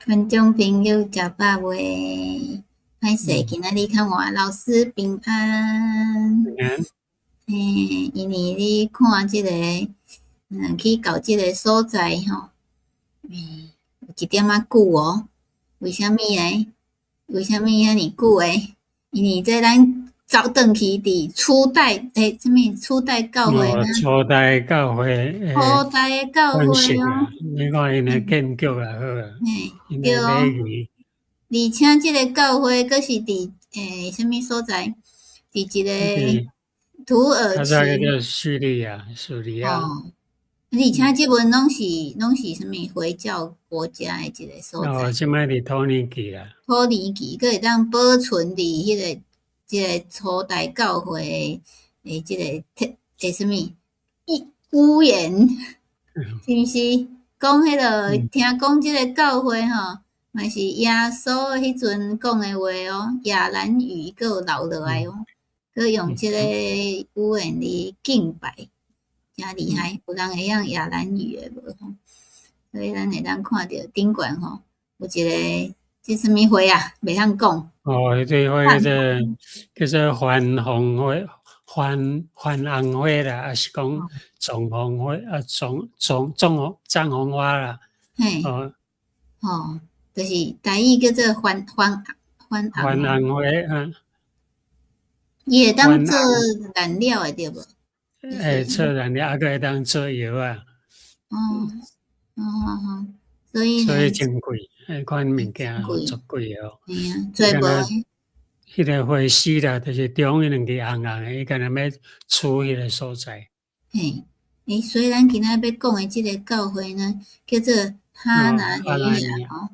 觀眾朋友食飽未？歹勢，今仔日較晚，老師平安。平安。嘿，因為你看這個，去到這個所在吼，有一點仔久哦。為啥物呢？為啥物遐爾久的？因為這咱走轉去佇初代，啥物初代教會。哦，初代教會。初代的教會哦。你看𪜶的建築也好啊，嘿，對哦。而且這個教會閣是佇啥物所在？佇一個土耳其。較早叫做敘利亞，敘利亞。哦。而且這陣攏是啥物回教國家的一個所在。哦，這擺佇土耳其啦。土耳其閣會當保存佇彼個這個初代教會的這個的啥物語言，是毋是？講彼個聽講這個教會吼，嘛是耶穌彼陣講的話哦，亞蘭語閣有留落來哦，閣用這個語言來敬拜，誠厲害。有人會曉亞蘭語的無吼？所以咱會當看著頂懸吼，有一個這啥物花啊？袂曉講。哦，這花叫做叫做番紅花、番番紅花啦，抑是講藏紅花啊，藏藏藏紅藏紅花啦。嘿。哦。哦，就是台語叫做番番番紅。番紅花啊。伊會當做染料的對無？會做染料，啊閣會當做藥啊。哦，哦哦，所以所以真貴，彼款物件足貴哦。嘿啊，做無。彼個花絲啦，就是中彼兩支紅紅的，伊敢若欲取彼個所在。嘿，所以咱今仔欲講的這個教會呢，叫做哈拿尼亞吼，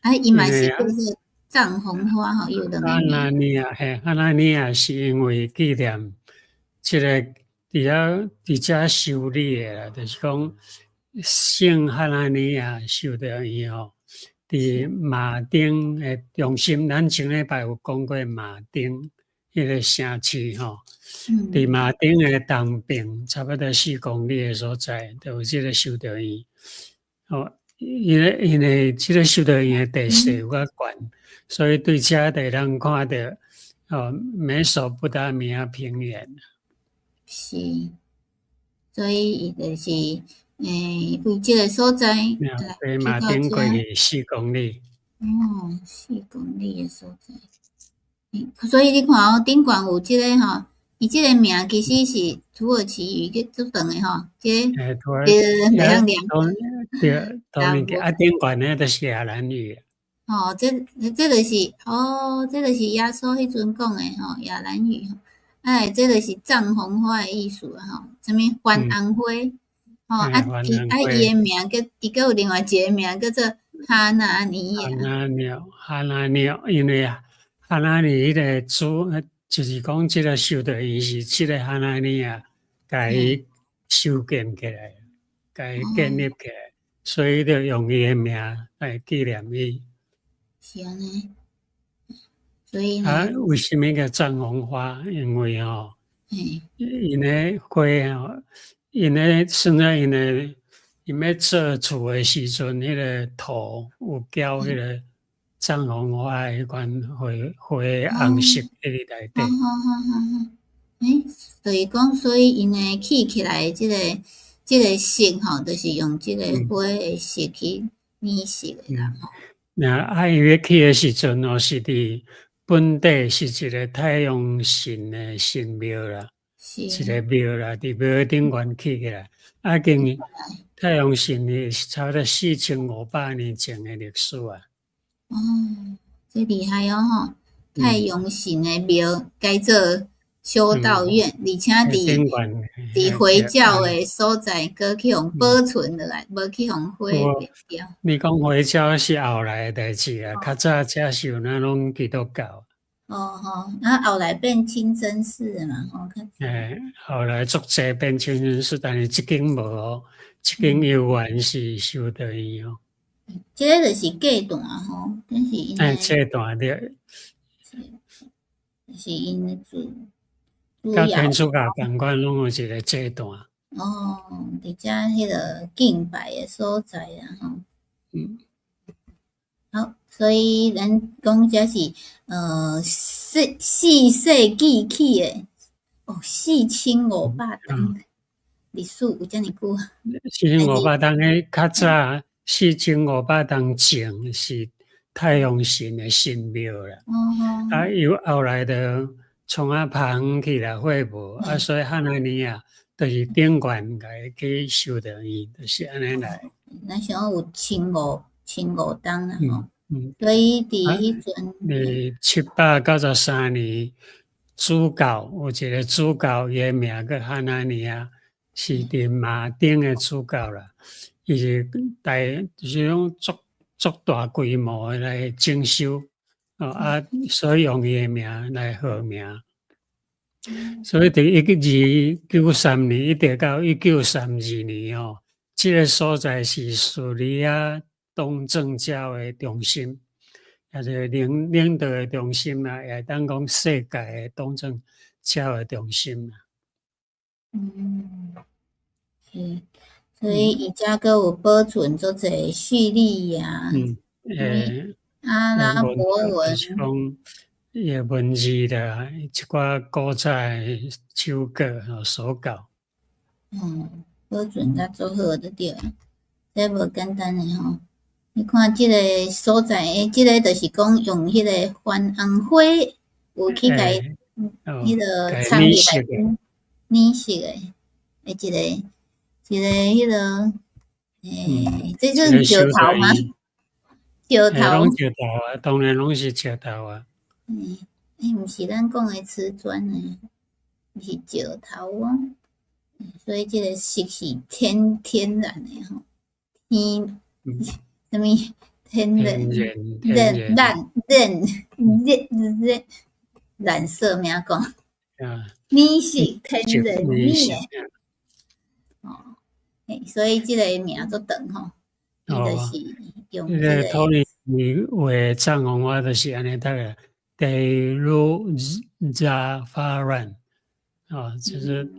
啊，伊嘛是叫做藏紅花吼，伊有兩個哈拿尼亞，嘿，哈拿尼亞是因為紀念這個佇遐佇遮修理的啦，就是講聖哈拿尼亞修道院吼，佇馬丁的中心，咱前禮拜有講過馬丁彼個城市吼，佇馬丁的東邊差不多4公里的所在，就有這個修道院。哦，因為這個修道院的地勢有較懸，所以對遮就會當看著哦，美索不達米亞平原。是，所以伊就是，為這個所在，對，馬丁過去四公里。哦，四公里的所在。所以你看哦，頂懸有這個吼，伊這個名其實是土耳其語叫做長的吼，這個對，袂曉念。對，土耳其啊，頂懸的就是亞蘭語。哦，這就是哦，這就是耶穌彼陣講的吼，亞蘭語。哎，這就是藏紅花的意思啊吼，啥物番紅花，吼啊伊啊伊的名叫，伊閣有另外一個名叫做哈拿尼亞。哈拿尼亞，哈拿尼亞，因為哈拿尼彼個主，就是講這個修道院是這個哈拿尼亞共伊修建起來，共伊建立起來，所以就用伊的名來紀念伊。是按呢。所以啊，為啥物叫藏紅花？因為吼，𪜶的花吼，𪜶的算在𪜶的𪜶欲做厝的時陣，彼個土有攪彼個藏紅花的彼款花花紅色佇內底。好好好好，就是講，所以𪜶的起起來這個色吼，就是用這個花的色去染色的啦吼。那啊，伊欲起的時陣哦，是佇本地是一個太陽神的神廟啦，一個廟啦，佇廟頂懸起起來，啊，經太陽神的是差不多4500年前的歷史啊。哦，這厲害哦吼！太陽神的廟改做修道院，而且佇回教的所在，閣去予保存落來，無去予毀滅掉。你講回教是後來的代誌啊，較早遮是有那攏基督教。哦吼，啊後來變清真寺嘛，吼。後來足濟變清真寺，但是這間無哦，這間猶原是修道院哦。這個就是祭壇吼，但是𪜶 祭壇對。是𪜶的主。佮天主教仝款，攏有一個祭壇。哦，佇遮彼個敬拜的所在啊，吼。所以咱講這是四世紀起的，哦，4500冬，歷史有遮爾久。4500冬彼較早，4500冬前是太陽神的神廟啦。啊，又後來就創啊拍遠去啦，火無，啊，所以漢拿尼亞就是頂懸共伊去修道院，就是按呢來。咱想有1500冬啦吼。所以佇彼陣，佇793年，主教有一個主教，伊的名叫漢拿尼亞，是佇馬丁的主教啦。伊是大，就是講足足大規模的來整修，哦啊，所以用伊的名來號名。所以佇1293年一直到1932年吼，這個所在是敘利亞東正教的中心，也就是領導的中心啦，也會當講世界的東正教的中心啦。嗯，是，所以伊遮閣有保存足濟敘利亞、阿拉伯文，就是講伊的文字啦，一寡古早的手稿吼手稿。嗯，保存甲足好就對了，這無簡單的吼。你看這个所在，這个就是講用彼个番紅花有去共彼个藏入來染色的，一個一個彼个，這種石頭嗎？石頭。攏石頭啊，當然攏是石頭啊。毋是咱講的瓷磚呢，是石頭哦。所以這个色是天然的吼，天。啥物天然染染染染染染色名講，你是天然染的，哦，所以這个名足長吼，伊就是用這個。土耳其話藏文我就是按呢讀的，德魯扎法蘭，哦，就是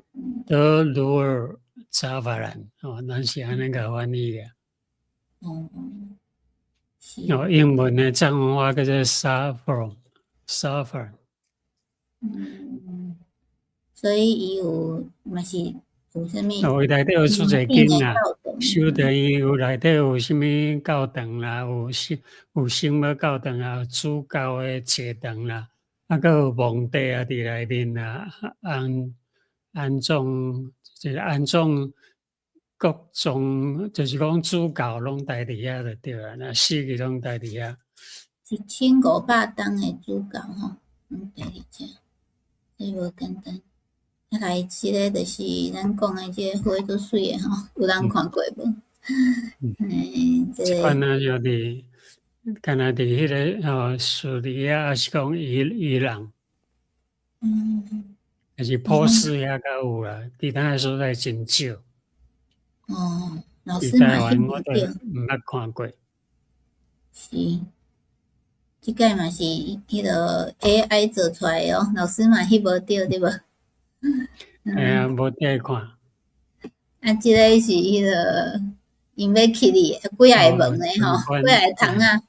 德魯爾扎法蘭，哦，咱是按呢共翻譯的。哦，英文的藏文話叫做 saffron，saffron。嗯，所以伊有嘛是有啥物？哦，伊內底有出濟間啦，修道院有內底有啥物教堂啦，有聖母教堂啊，主教的座堂啦，啊，閣有墓地啊佇內面啦，安葬就是安葬各種，就是講主教攏待佇遐就對啊，若死去攏待佇遐。1500冬的主教吼，攏待佇遮，這無簡單。啊來，這个就是咱講的這个花足媠的吼，有人看過無？這個。這款啊，就佇，敢若佇彼个吼敘利亞，抑是講伊朗。還是波斯遐較有啦，其他的所在真少。哦，老師嘛翕無著。毋捌看過。是，這擺嘛是彼个 AI 做出來的哦，老師嘛翕無著對無？嘿啊，無綴看。啊，這个是彼个𪜶欲去哩，幾仔個門的吼，幾仔个窗仔。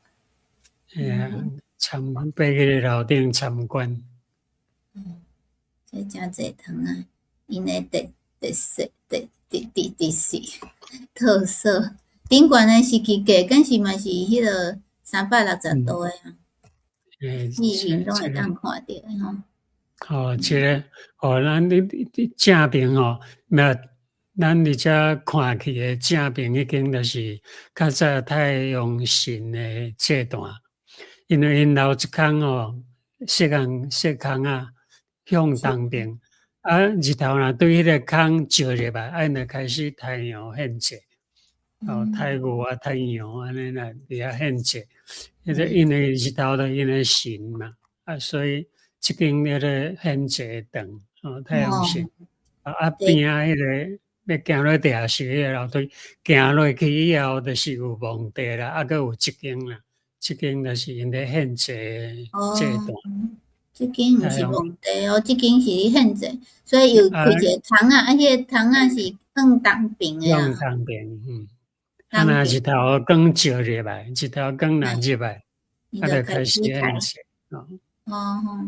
嘿啊，參觀爬去樓頂參觀。嗯，這誠濟窗仔，𪜶的特色特特特特色特色。頂懸的是起價，敢是嘛是彼个360度的啊？四面攏會當看著的吼。哦，這个哦，咱你你正爿吼，那咱佇遮看去的正爿彼間就是較早太陽神的祭壇，因為𪜶留一空吼，雪空仔向東邊，啊，日頭若對彼个空照入來，啊，𪜶就開始太陽獻祭，哦，太牛啊，太陽按呢來佇遐獻祭，彼個因為日頭就𪜶的神嘛，啊，所以這間彼个獻祭場，哦，太陽神，啊邊仔彼个欲行落地下室彼个樓梯，行落去以後就是有墓地啦，啊，閣有一間啦，這間就是𪜶咧獻祭祭壇。這間毋是墓地哦，這間是咧獻祭，所以有開一个窗仔，啊，彼个窗仔是向東邊的啊。向東邊，嗯。啊，若日頭光照入來，日頭光若入來，伊啊，就開就開始始刣。獻祭，哦。哦吼吼，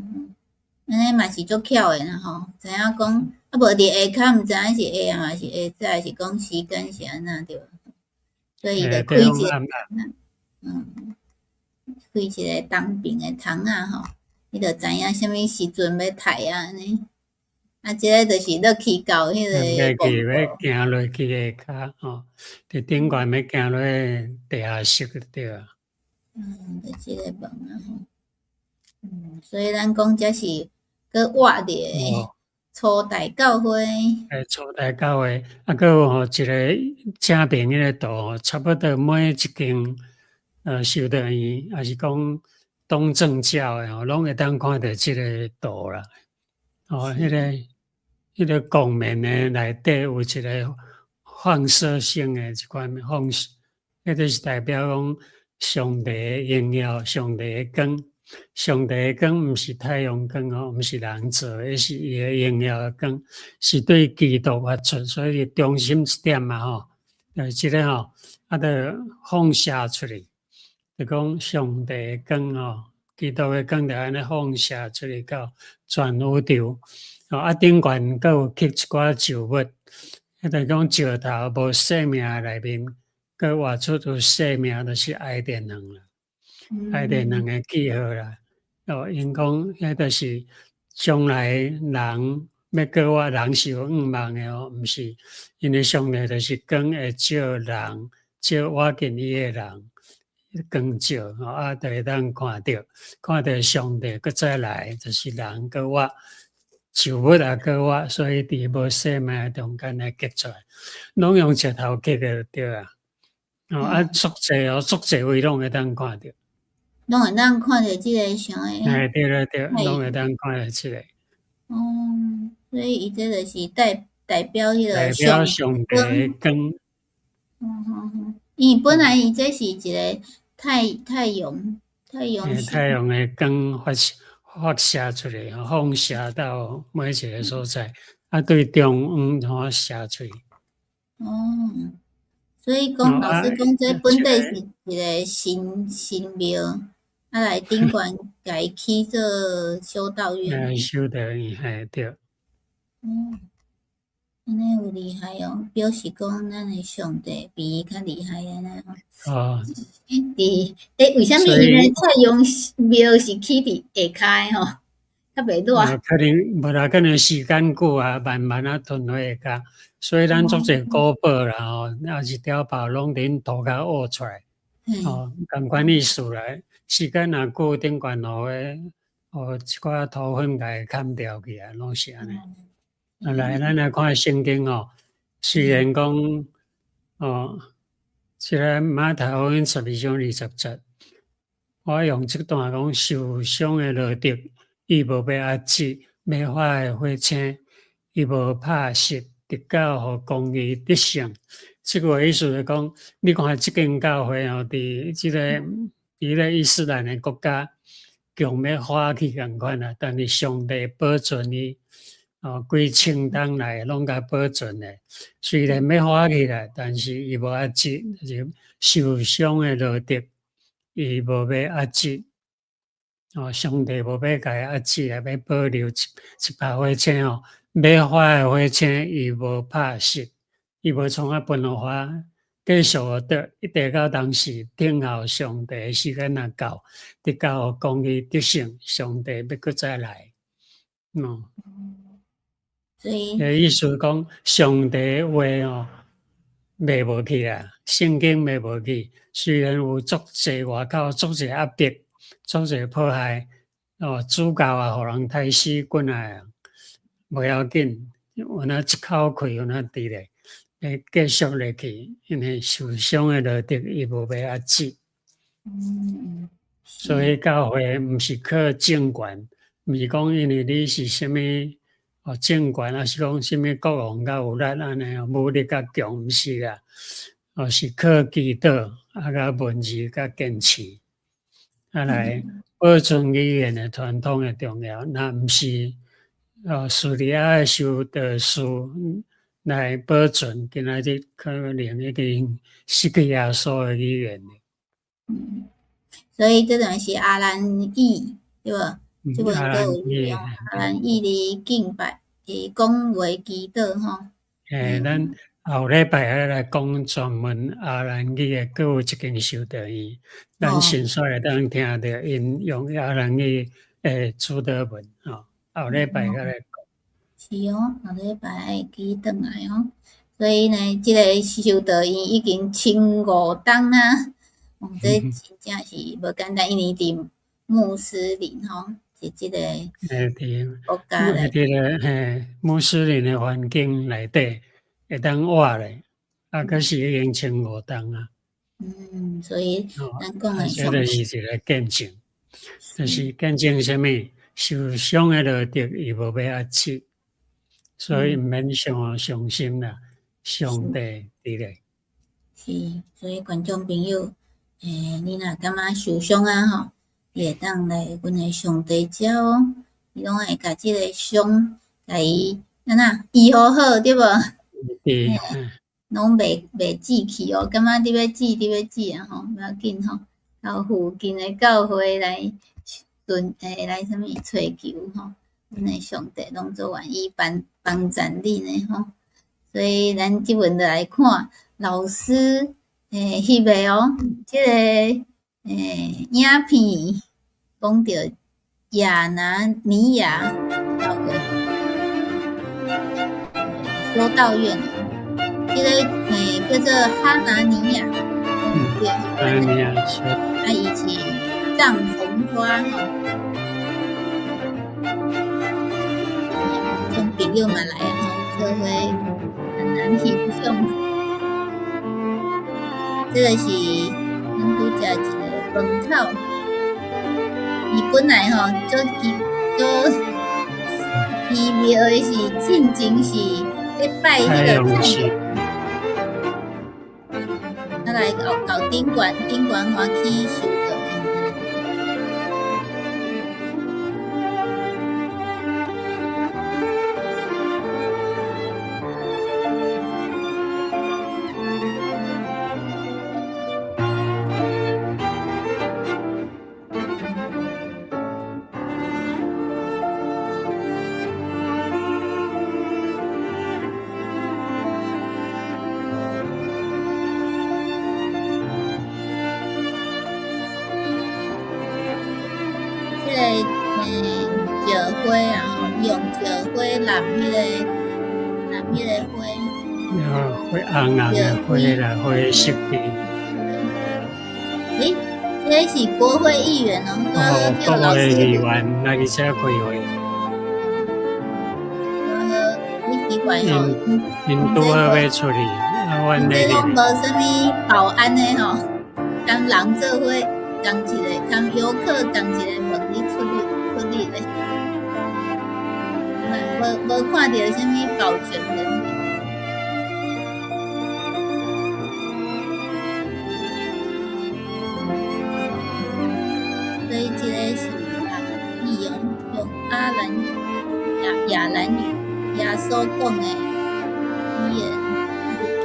按呢嘛是足巧的啦吼，知影講，啊無佇下跤毋知影是下暗抑是下早，是講時間是按怎對無？所以伊就開一個開一個東爿的窗仔吼，伊就知影啥物時陣欲刣啊按呢。啊，這个就是落去到彼個過去欲行落去下跤吼，佇頂懸欲行落去地下室就對啊。嗯，就這个門啊吼。所以咱講這是閣活佇初代教會。欸，初代教會，啊，閣有吼一个正面彼个圖吼，差不多每一間修道院，抑是講東正教的吼，攏會當看著這个圖啦。哦，彼个光面的內底有一个放射性的一款放射，彼个是代表講上帝的榮耀，上帝的光。上帝的光毋是太陽光哦，毋是人做的，是伊的榮耀的光，是對基督發出，所以中心一點嘛吼，就是這个吼，啊，就放射出去，就講上帝的光吼，基督的光就按呢放射出去到全宇宙。哦，啊，頂懸閣有刻一寡植物，彼個講石頭無生命內面，閣活出有生命，就是伊甸園啦。伊甸園的記號啦，哦，𪜶講彼就是將來人欲閣活，人是有願望的哦，毋是，因為上帝就是光會照人，照倚近伊的人，光照吼，啊，就會當看著，看著上帝閣再來，就是人閣活，樹木也閣活，所以佇無生命的中間來結出來，攏用石頭刻的就對啊。哦，啊，足濟哦，足濟位攏會當看著。攏會當看著這个像的。欸，對對對，攏會當看著這個。哦，所以伊這就是代表彼個代表上帝的光。嗯哼哼，因為本來伊這是一个太陽太陽的光發射出來，放射到每一个所在，啊，對中央吼射出去。哦，所以講老師講，這本底是一个神廟，啊來頂懸共伊起做修道院。欸，修道院，嘿，對。嗯，按呢有厲害哦，表示講咱的上帝比伊較厲害按呢吼。哦。佇欸，為啥物伊的太陽廟是起佇下跤的吼？較袂熱。可能無啦，可能時間久啊，慢慢仔吞落下跤，所以咱足濟古堡啦吼，抑是碉堡，攏佇𪜶塗跤挖出來，吼，仝款意思啦。時間若久，頂懸予彼，予一寡土粉共伊崁掉去啊，攏是按呢。啊，來，咱來看聖經哦。雖然講，哦，這个馬太福音12章20節，我用這段講受傷的羅得，伊無欲壓制，欲發的火星，伊無拍熄，直到予公義得勝。這個意思就講，你看這間教會哦，佇這個伊斯蘭的國家，強欲發起仝款啊，但是上帝保存伊。哦，幾千冬來攏共保存的，雖然欲發起來，但是伊無壓制，就是受傷的羅得，伊無欲壓制。哦，上帝無欲共伊壓制，也欲保留一百火星哦，欲發的火星伊無拍熄，伊無創啊分予花，繼續得，一直到當時等候上帝的時間若到，直到予公義得勝，上帝欲閣再來。嗯。所以，意思講，上帝的話哦，袂無去啊，聖經袂無去。雖然有足濟外口足濟壓迫，足濟迫害，哦，主教也予人刣死滾來，無要緊，有那一口氣有那佇咧，會繼續落去，因為受傷的羅得伊無欲壓制。所以教會毋是靠政權，毋是講因為你是啥物哦政權，抑是講啥物國王較有力按呢，武力較強，毋是啦，哦是靠祈禱啊，佮文字佮堅持，啊來保存語言的傳統的重要，若毋是哦敘利亞的修道士來保存，今仔日可能已經失去耶穌的語言。嗯，所以這段是阿蘭語，對無？這本閣有用阿蘭語佇敬拜，佇講話祈禱吼。欸，咱後禮拜愛來講專門阿蘭語的，閣有一間修道院，咱先煞會當聽著𪜶用阿蘭語的主禱文吼。後禮拜閣來講。是哦，後禮拜愛記轉來哦。所以呢，這个修道院已經1500冬啊，哦，這真正是無簡單，因為佇穆斯林吼，是這个國家咧。佇個嘿穆斯林的環境內底會當活咧，啊，閣是已經千五冬啊。嗯，所以咱講的這就是一個見證，就是見證啥物？受傷的落得伊無欲遏止，所以毋免傷傷心啦。上帝佇咧。是，所以觀眾朋友，你若感覺受傷啊吼，你會當來阮的上帝遮哦，伊攏會共這个傷，共伊按怎醫好好，對無？對。攏袂止去哦，感覺你欲止，你欲止啊吼，無要緊吼，到附近的教會來尋，來啥物揣求吼，阮的上帝攏足願意幫幫助你呢吼。所以咱這陣就來看老師翕的哦，這个影片講著亞拿尼亞教會修道院，這个叫做哈拿尼亞，對，哈拿尼亞，啊，伊是藏紅花吼，種朋友嘛來啊吼，做伙。咱翕相，這个是咱拄才一个門口。伊本來吼足奇足奇妙的是，進前是咧拜彼个太陽，啊來到到頂懸，頂懸予起修道院。石花啊，吼，用石花染彼个花。哦，花紅紅的花啦，花色的。欸，這个是國會議員哦，哦，國會議員來佇遮開會。你奇怪吼，𪜶拄好欲出去，啊，阮咧。這攏無啥物保安的吼，仝人做伙，仝一个，仝遊客仝一個門咧出入出入咧，無看著啥物保全人員。所以這个是阿蘭語哦，用阿蘭亞亞蘭語耶穌講的語言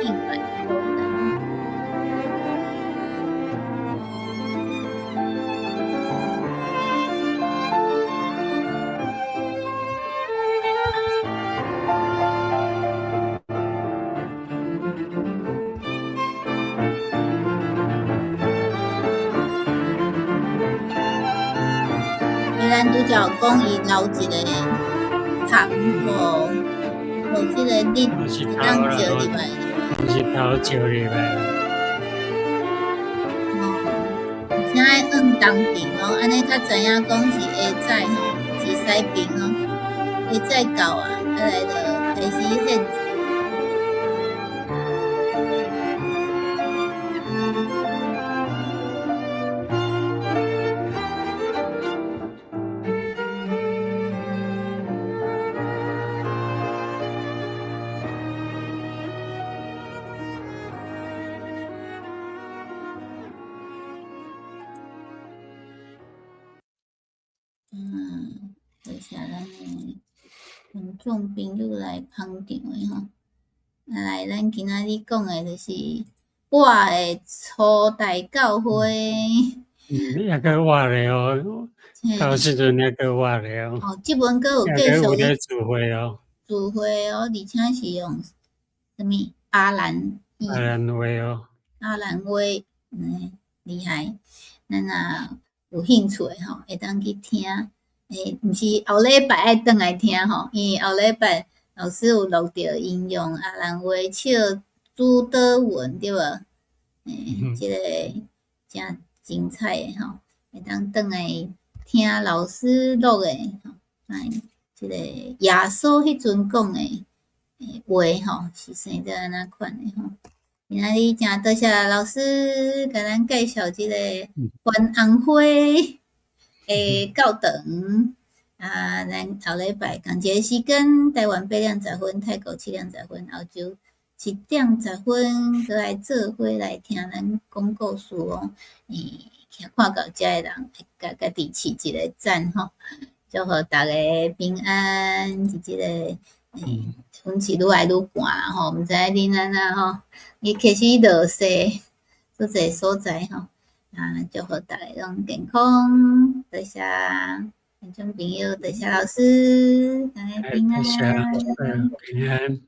敬拜所在。咱拄才有講，伊留一个窗，予這个日會當照入來。日頭照入來。哦，而且愛按東邊哦，按呢較知影講是下早吼，是西邊哦，下早到啊，啊來就開始獻祭。多謝咱的觀眾朋友來捧場的吼。啊來，咱今仔日講的就是我的初代教會。抑閣活咧哦，到時陣抑閣活咧哦。哦，這本閣有繼續有咧聚會哦。聚會哦，而且是用啥物阿蘭阿蘭話哦。阿蘭話，厲害。咱若有興趣的吼，會當去聽。毋是後禮拜愛轉來聽吼，因為後禮拜老師有錄著𪜶用阿蘭話唱主禱文，對無？這個誠精彩的吼，會當轉來聽老師錄的吼，這個耶穌彼陣講的話吼，是生做按怎款的吼。今仔日誠多謝老師共咱介紹這個番紅花的教堂。啊，咱後禮拜仝一個時間，台灣8點10分，泰國7點10分，澳洲7點10分，閣來做伙來聽咱講故事哦。看到遮的人，會共家己揤一個讚吼，祝予逐家平安。佇這個，阮是愈來愈寒啦吼，毋知影恁按怎吼？伊開始落雪，足濟所在吼。啊，祝予逐家攏健康，多謝聽眾朋友，多謝老師，大家平安。平安。